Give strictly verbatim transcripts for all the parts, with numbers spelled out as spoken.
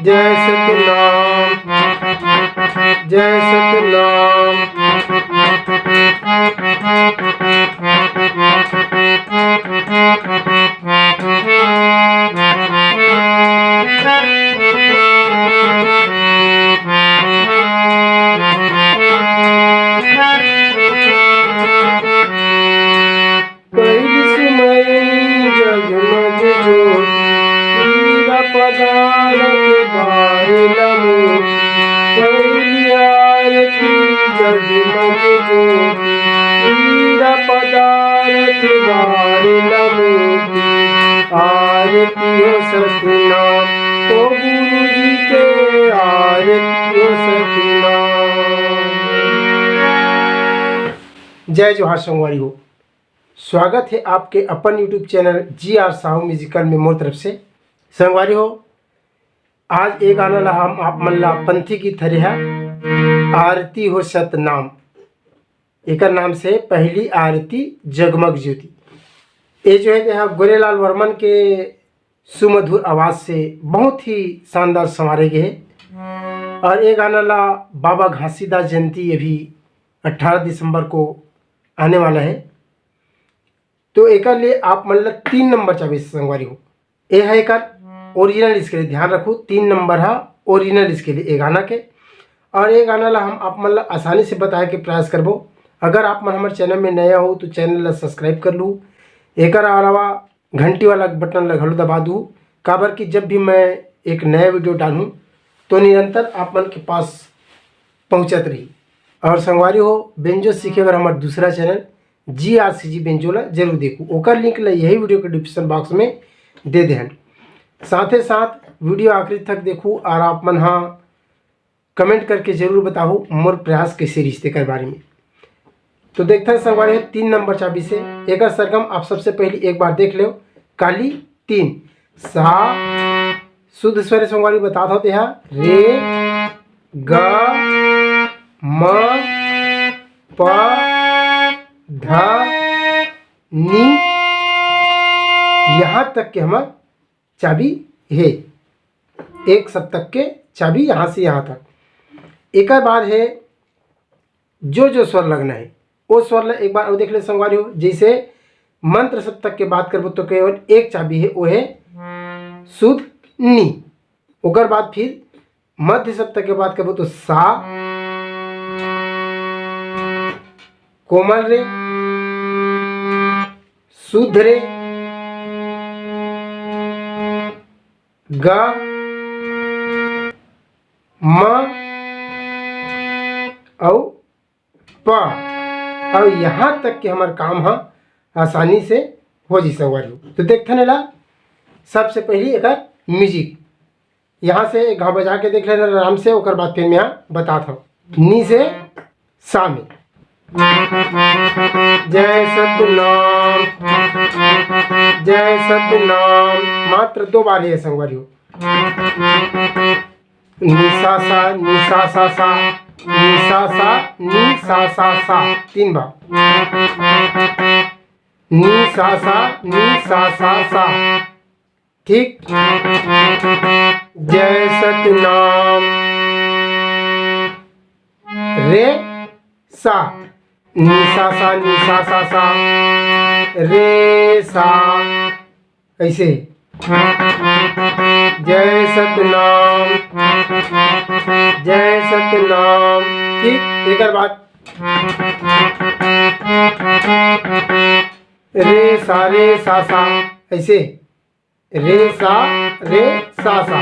जय सतनाम, जय सतनाम। पहिली सुमरनी जगमग ज्योति, पीरा पदारथ बारे लमोटी। पहिली आरती जगमग ज्योति, पीरा पदारथ बारे लमोटी। आरती हो सतनाम, ओ गुरु जी के आरती हो सतनाम। जय जोहार संगवारी हो, स्वागत है आपके अपन YouTube चैनल जी आर साहू म्यूजिकल में मोर तरफ से। संगवारी हो, आज ए गाना ला हम आप मन ला पंथी गीत हरे हा, आरती हो सतनाम, एकर नाम से पहिली आरती जगमग ज्योति। ये जो है, ये हा गोरेलाल वर्मन के सुमधुर आवाज से बहुत ही शानदार संवारे गए हे। और ये गाना ला बाबा घासीदास जयंती अभी अठारह दिसंबर को आने वाला है। तो एकर लिए आप मन ला तीन नंबर चाबी से संगवारी हो, ये है एकर ओरिजिनल स्केल, ध्यान रखो, तीन नंबर हा ओरिजिनल स्केल ये गाना के। और ये गाना ला हम आप मन ला आसानी से बताए के प्रयास करबो। अगर आप मन हमर चैनल में नया हो तो चैनल ला सब्सक्राइब कर लू। एकर अलावा घंटी वाला बटन ला घलो दबा दू, काबर कि जब भी मैं एक नया वीडियो डालूँ तो निरंतर आप मन के पास पहुँचत रही। और संगवारी हो, बेंजो सीखे बर हमर दूसरा चैनल जी आर सी जी बेंजो ला जरूर देखू, ओकर लिंक ला यही वीडियो के डिस्क्रिप्शन बॉक्स में दे देहन। साथे साथ वीडियो आखिरी तक देखू और आप मन हा कमेंट करके जरूर बताहू मोर प्रयास कैसे रिश्ते कर बारे में। तो देखते हैं संगवारी हो, तीन नंबर चाबी से एकर सरगम आप सबसे पहले एक बार देख लो। काली तीन, सा शुद्ध स्वर संगवारी बता था, रे ग म प ध नी, यहाँ तक के हमर चाबी हे, एक सप्तक के चाबी यहाँ से यहाँ तक। एकर बाद हे जो जो स्वर लगना है, वो स्वर ला एक बार और देख ले संगवारी हो। जैसे मंत्र सप्तक के बात करबो तो केवल एक चाबी है, वो है शुद्ध नी। ओकर बाद फिर मध्य सप्तक के बात करबो तो सा, कोमल रे, शुद्ध रे, ग, म, अउ प, अउ यहाँ तक के हमर काम ह आसानी से हो जी संगवारी हो। तो देखथन एला, सबसे पहली एकर म्यूजिक यहाँ से एक घाव बजा के देख लेना आराम से, ओकर बाद फिर मैं यहाँ बतात हूँ। नी से सा में। जय सतनाम, जय सतनाम। मात्र दो बार है संगवारी हो। नी सा सा, नी सा सा सा, नी सा सा, नी सा सा सा। तीन बार। नी सा सा, नी सा सा सा। ठीक। जय सतनाम। रे सा, नी सा सा, नी सा सा सा, रे सा, ऐसे। जय सतनाम, जय सतनाम। ठीक, एकर बाद रे सा, रे सा सा, ऐसे। रे सा, रे सा सा।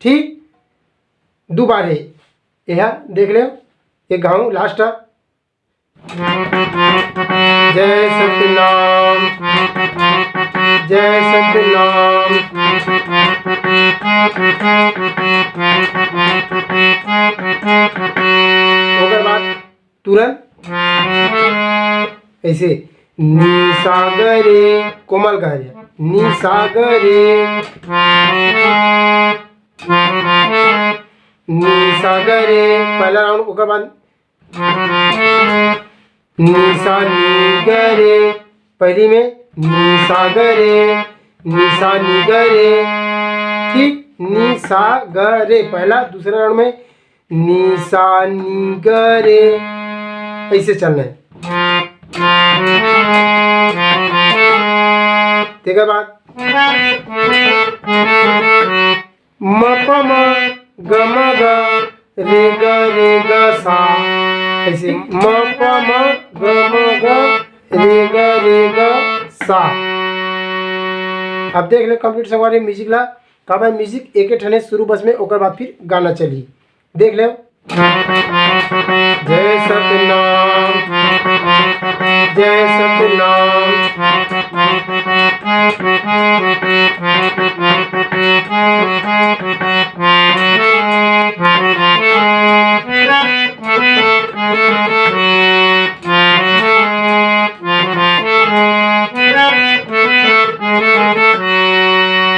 ठीक, दो बार है। यह देख ले, एक घाव लास्ट। जय सतनाम, जय सतनाम। ओकर बाद तुरंत ऐसे, नी सा ग रे, कोमल ग रे, नी सा ग रे, नी सा ग रे, पहला राउंड। ओकर बाद नी सा नी ग रे, पहली में नी सा ग रे, नी सा नी ग रे। ठीक, नी सा ग रे पहला, दूसरा round में नी सा नी ग रे, ऐसे चलना है। तेकर बाद म प म ग म ग रे ग रे ग सा, ऐसे म प म ग म ग रे ग रे ग सा। अब देख ले complete संगवारी music ला। काबर music एक ठने शुरू बस में, ओकर बाद फिर गाना चली। देख ले। जय सतनाम, जय सतनाम।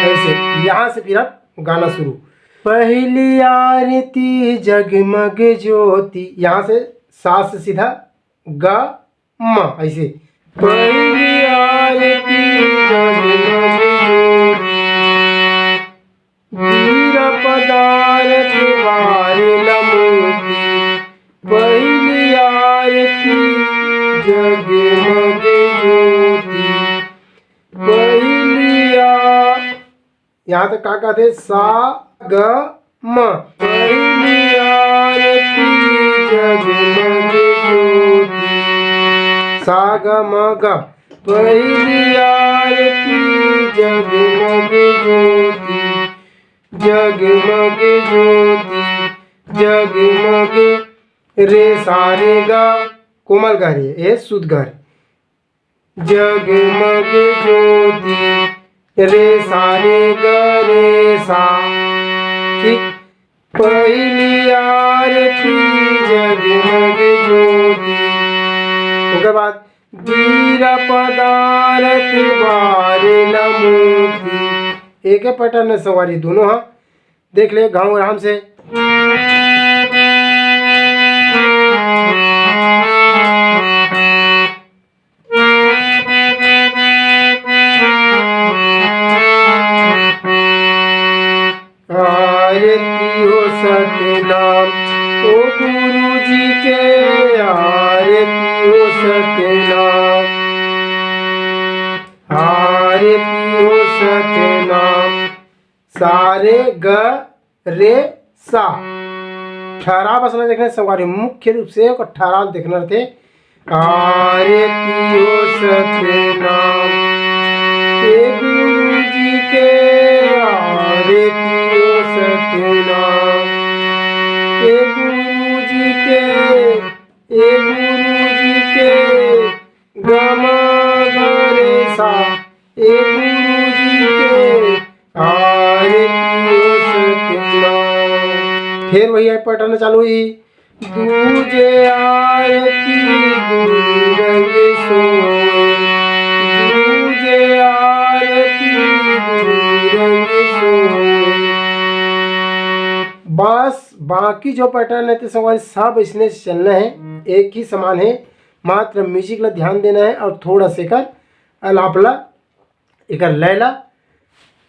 ऐसे यहाँ से फिर आप गाना शुरू। पहली आरती जगमग ज्योति, यहाँ से सा से सीधा ग म, ऐसे। पहली आरती जगमग ज्योति, दीरा पदारथ बारे लमोती। पहली आरती जगमग ज्योति, पहली आ-, यहाँ तक का कहते? सा ग म। पहली आरती जगमग ज्योति। सा ग म ग। पहली आरती जगमग ज्योति, जगमग ज्योति, जगमग रे सा रे ग, कोमल ग रे, ए शुद्ध ग रे। जगमग ज्योति रे सा रे ग रे सा। ठीक, पहली आरती जगमग ज्योति। ओकर बाद दीरा पदारथ बारे लमोती। एक ही pattern में संगवारी दोनों ह। देख ले, गाओ आराम से। आरती हो सतनाम, ओ गुरु जी के आरती हो सतनाम, आरती हो सतनाम। सा रे ग रे सा। ठहराव बस ला देखना संगवारी, मुख्य रूप से ओकर ठहराव देखना रहते। आरती हो सतनाम, हे गुरु जी के, आरती हो सतनाम, हे गुरु जी के, हे गुरु जी के, ग म ग रे सा, हे गुरु जी के आरती हो सतनाम। फिर वही pattern चालू हुई। दूजे आरती गुरु रंग सोए, दूजे आरती गुरु रंग सोए। बस बाकी जो pattern है तो संगवारी सब इसने चलना है, एक ही समान है, मात्र music ला ध्यान देना है और थोड़ा से कर अलाप ला, एकर लय ला।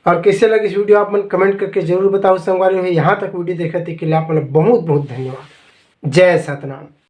और कैसे लगे इस video आप मन comment करके जरूर बताओ संगवारी हो। यहाँ तक video देखे तेके लिए आप मन बहुत बहुत धन्यवाद। जय सतनाम।